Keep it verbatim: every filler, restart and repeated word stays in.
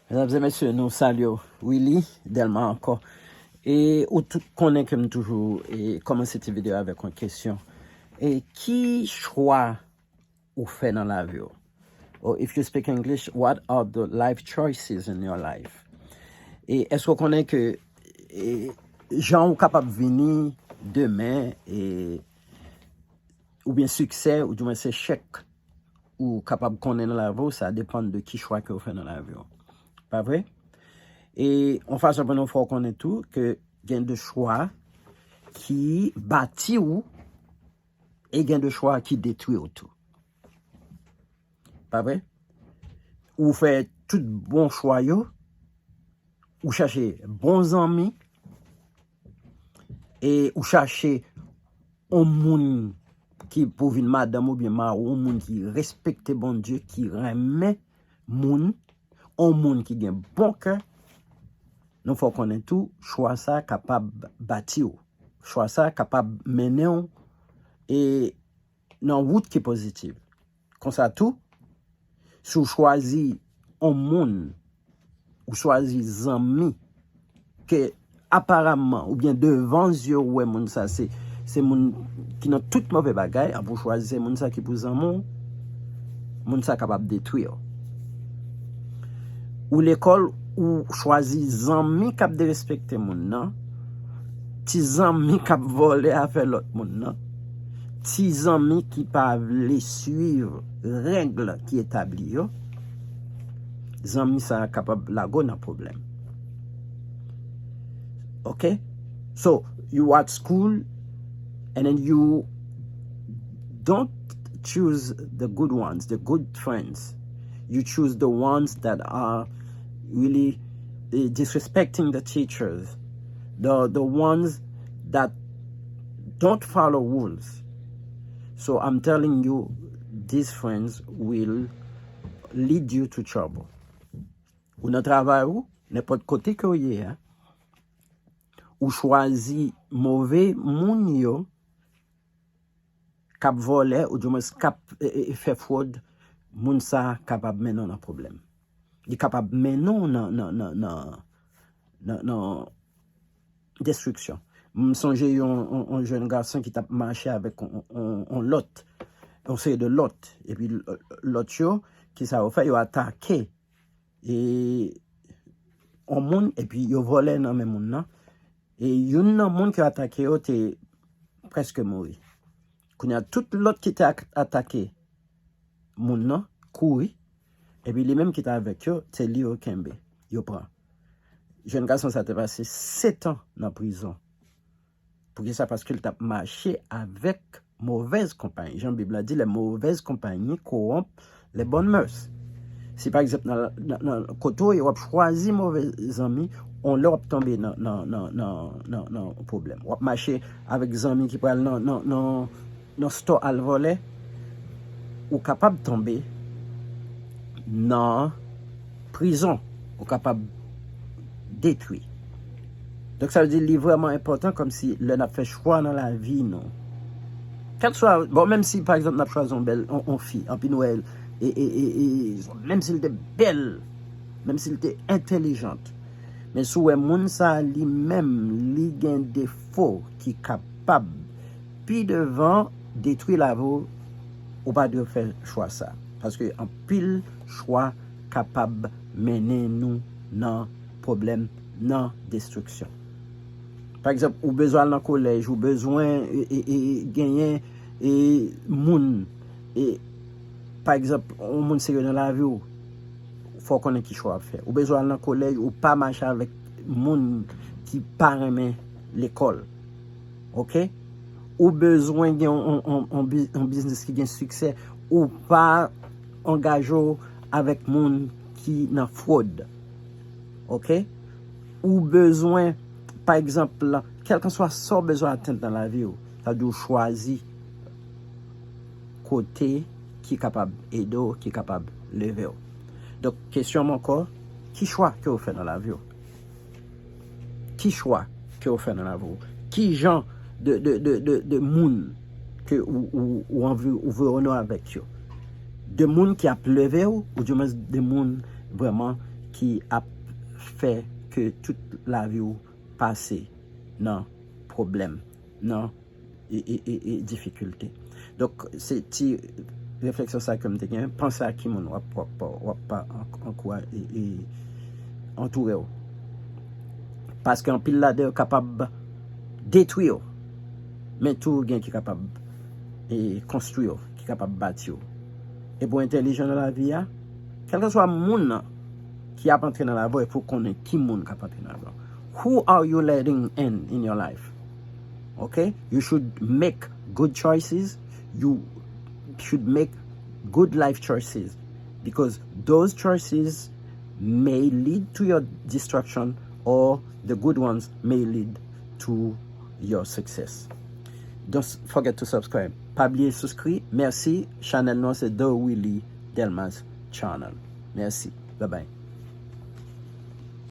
Medam e mesye, nou salye w. Willy Delma ankò. E ou tout konnen ke m toujou e, kòmanse ti videyo avèk yon kesyon. E ki chwa ou fè nan lavi w? Or if you speak English, what are the life choices in your life? E èske w konnen ke e, jan ou kapab vini demen e, oubyen siksè, ou di mwen se chèk ou kapab konnen nan lavi w, sa depann de ki chwa ke w fè nan lavi w. Pa vre? E yon fason pou nou fè w konnen tou ke gen de chwa ki bati w e gen de chwa ki detwi w tou. Pa vre? Ou fè tout bon chwa yo, ou chache bon zanmi, e ou chache yon moun ki pou vin madanm oubyen mari w, yon moun ki respekte Bondye, ki renmen moun, yon moun ki gen bon kè, nou fè w konnen tou, chwa sa kapab bati w. Chwa sa kapab mennen w e nan wout ki pozitiv. Konsa tou, si w chwazi yon moun, ou chwazi zanmi, ke aparamman, oubyen devan zye w wè moun sa se, se moun ki nan tout move bagay, anpi w chwazi se moun sa ki pou zanmi w, moun sa kapab detwi w. Ou lekòl, ou chwazi zanmi k ap derespekte moun nan, ti zanmi k ap vòlè afè lòt moun nan, ti zanmi ki pa vle swiv règ ki etabli yo, zanmi sa a kapab lage w nan pwoblèm. Ok? So, you at school and then you don't choose the good ones, the good friends. You choose the ones that are really uh, disrespecting the teachers, the, the ones that don't follow rules. So I'm telling you, these friends will lead you to trouble. Ou nan travay ou, nenpòt kote ke w ye a, ou chwazi move moun yo k ap vòlè, ou dimwens k ap e, e, fè fwòd, moun sa a kapab mennen w nan pwoblèm. Li kapab mennen w nan, nan, nan, nan, nan, nan destriksyon. M sonje yon, yon, yon jèn gason ki t ap mache avèk yon, yon, yon lòt, yon seri de lòt. Epi l-, lòt yo, ki sa yo fè? Yo atake e, yon moun, epi yo vòlè nan men moun nan. E youn nan moun ki atake yo te prèske mouri. Kounye a, tout lòt ki te ak-, atake moun nan kouri, epi li menm ki te avèk yo, se li yo kenbe, yo pran. Jèn gason sa te pase sèt an nan prizon. Poukisa? Paske l t ap mache avèk movèz konpayi. Jan Bib la di, les mauvaises compagnies corrompent les bonnes mœurs. Si pa egzanp, nan, nan, nan kote w ye, w ap chwazi move zanmi, on lè w ap tonbe nan, nan, nan, nan, nan, nan pwoblèm. W ap mache avèk zanmi ki pral nan, nan, nan, nan stò al vòlè, ou kapab tonbe nan prizon, ou kapab detwi. Donk, sa vle di, li vrèman enpòtan kòmsi lè n ap fè chwa nan lavi nou. Kèlkeswa, bon, menm si, pa egzanp, n ap chwazi yon bèl, yon, yon fi, anpi nou wè, e, e, e, e, menm si l te bèl, menm si l te entèlijant, men si w wè moun sa a li menm, li gen defo ki kapab pi devan detwi lavi w, ou pa dwe fè chwa sa. Paske anpil chwa kapab mennen nou nan pwoblèm, nan destriksyon. Pa egzanp, ou bezwen al nan kolèj, ou bezwen e, e, e, genyen e, moun, e, pa egzanp, yon moun serye nan lavi w, fò w konnen ki chwa w ap fè. Ou bezwen al nan kolèj, ou pa mache avèk moun ki pa renmen lekòl. Ok? Ou bezwen gen yon, yon, yon, yon bi-, yon biznis ki gen siksè. Ou pa angaje w avèk moun ki nan fwòd. Ok? Ou bezwen, pa egzanp, kèlkanswa sa w bezwen atenn nan lavi w, sa vle di w chwazi kote ki kapab ede w, ki kapab leve w. Donk, kesyon m ankò, ki chwa ke w fè nan lavi w? Ki chwa ke w fè nan lavi w? Ki jan de, de, de, de, de moun ke ou, ou, ou anvi, ou vle w nan avèk yo? De moun ki ap leve w, oudimwens de moun vrèman ki ap fè ke tout lavi w pase nan pwoblèm, nan e, e, e, e difikilte. Donk, se ti refleksyon sa ke m te gen. Panse a ki moun w ap, w ap, w ap pa ankouraje e, e antoure w. Paske anpil ladan yo kapab detwi w, men tou gen ki kapab e konstwi w, ki kapab bati w. E pou entèlijan nan lavi a, kèlkeswa moun nan ki ap antre nan lavi w, e pou konnen ki moun k ap antre nan lavi w. Who are you letting in in your life? Okay? You should make good choices. You should make good life choices because those choices may lead to your destruction or the good ones may lead to your success. Don't forget to subscribe. Pa bliye souskri. Mèsi. Chanèl nou se The Willy Delmas Channel. Mèsi. Bye bye.